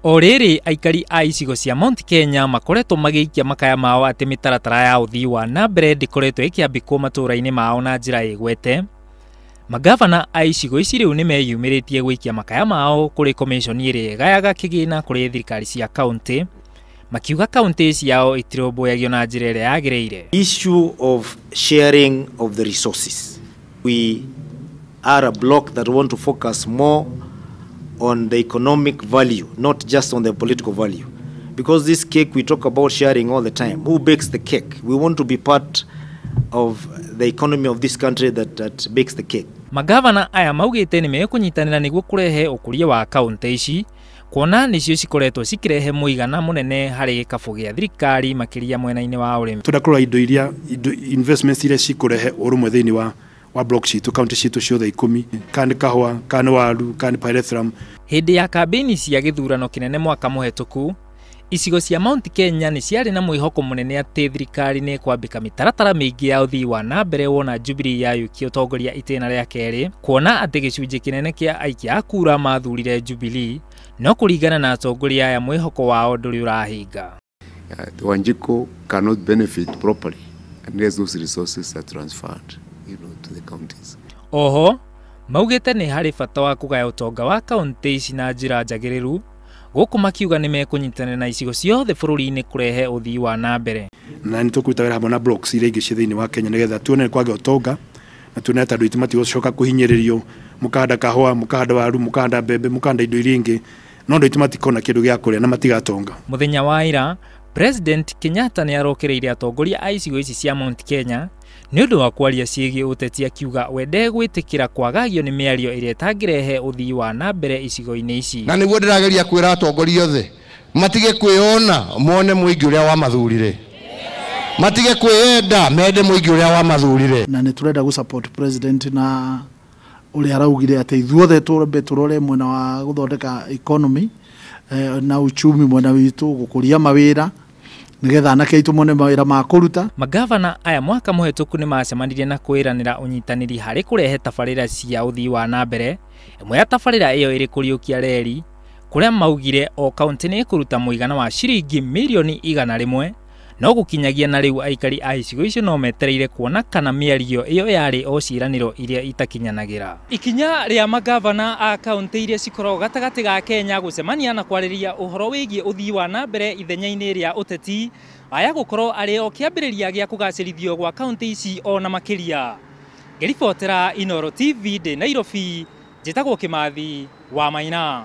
O rĩrĩ aikari a icigo cia Mount Kenya makoretwo magĩikia makaya mao atĩ mĩtaratara ya ũthii wa na mbere ndĩkoretwo ĩkĩambĩkwo matũũra-inĩ mao na njĩra ĩgwete. Magavana a icigo ici rĩu nĩmeyumĩrĩtie gũikia makaya mao kũrĩ komishoni ĩrĩa ĩgayaga kĩgĩna kũrĩ thirikari cia kaunti, makiuga kaunti ciao itirũmbũyagio na njĩra ĩrĩa yagĩrĩire. Issue of sharing of the resources. We are a bloc that want to focus more on the economic value, not just on the political value. Because this cake we talk about sharing all the time. Who bakes the cake? We want to be part of the economy of this country that bakes the cake. Magavana aya maugĩte nĩ mekũnyitanĩra nĩguo kũrehe ũkũria wa kaunti ici, kuona nĩcio cikoretwo cikĩrehe mũigana mũnene harĩ gĩkabũ gĩa thirikari makĩria mwena-inĩ wa ũrĩmi. Twenda kũrora indo iria indo investments iria cikũrehe ũrũmwe thĩinĩ wa block citũ, kaunti citũ ciothe 10, kana nĩ kahũa, kana nĩ waru, kana nĩ pyrethrum. Hĩndĩ ya kambĩini cia gĩthurano kĩnene mwaka mũhetũku, icigo cia Mount Kenya nĩ ciarĩ na mwĩhoko mũnene atĩ thirikari nĩ ĩkwambĩka mĩtaratara mĩingĩ ya ũthii wa na mbere wona Jubilee yayũkia ũtongoria itĩna rĩa kerĩ, kuona atĩ gĩcunjĩ kĩnene kĩa aikia a kura mathurire Jubilee, no kũringana na atongoria aya mwĩhoko wao ndũrĩ ũrahinga. The Wanjiku cannot benefit properly unless those resources are transferred, to the counties. Oho, maugĩte nĩ harĩ bata wa kũgaya ũtonga wa kaunti ici na njĩra njagĩrĩru, gũkũ makiuga nĩ mekũnyitanĩra na icigo ciothe bũrũri-inĩ kũrehe ũthii wa na mbere. Na nĩ tũkũruta wĩra hamwe na blocks iria ingĩ ciĩ thĩinĩ wa Kenya nĩgetha tuone kwagĩa ũtonga na tuone atĩ andũ aitũ matigũcoka kũhinyĩrĩrio, mũkahanda kahũa, mũkahanda waru, mũkahanda mbembe, mũkahanda indo iria ingĩ, no andũ aitũ matikona kĩndũ gĩa kũrĩa na matigatonga. Mũthenya wa ira, President Kenyatta nĩ arokereire atongoria a icigo ici cia Mount Kenya nĩ ũndũ wa kwaria ciĩgiĩ ũteti, akiuga we ndegwĩtĩkĩra kwagagio nĩ mĩario ĩrĩa ĩtangĩrehe ũthii wa na mbere icigo-inĩ ici. Na nĩguo ndĩrageria kwĩra atongoria othe matige kwĩona mone mũingĩ ũrĩa wamathurire, matige kwĩyenda mende mũingĩ ũrĩa wamathurire. Na nĩ tũrenda gũ support president na ũrĩa araugire atĩ ithuothe tũrembe tũrore mwena wa gũthondeka economy na uchumi mwena witũ, gũkũria mawĩra nĩgetha anake aitũ mone mawĩra ma kũruta. Magavana aya mwaka mũhetũku nĩ macemanirie na kwĩranĩra ũnyitanĩri harĩ kũrehe tabarĩra cia ũthii wa na mbere. Ĩmwe ya tabarĩra ĩyo ĩrĩ kũriũkia reri, kũrĩa maugire o kaunti nĩ ĩkũruta mũigana wa ciringi mirioni 100, no gũkinyagia na rĩu aikari a icigo icio no metereire kuona kana mĩario ĩyo yarĩ o ciĩranĩro iria itakinyanagĩra. Ikinya rĩa magavana a kaunti iria cikoragwo gatagatĩ ga Kenya gũcemania na kwarĩrĩria ũhoro wĩgiĩ ũthii wa na mbere ithenya-inĩ rĩa ũteti aya gũkorwo arĩ o kĩambĩrĩria gĩa kũgacĩrithio gwa kaunti ici ona makĩria. Ngĩribotera Inooro TV ndĩ Nairobi, njĩtagwo Kĩmathi wa Maina.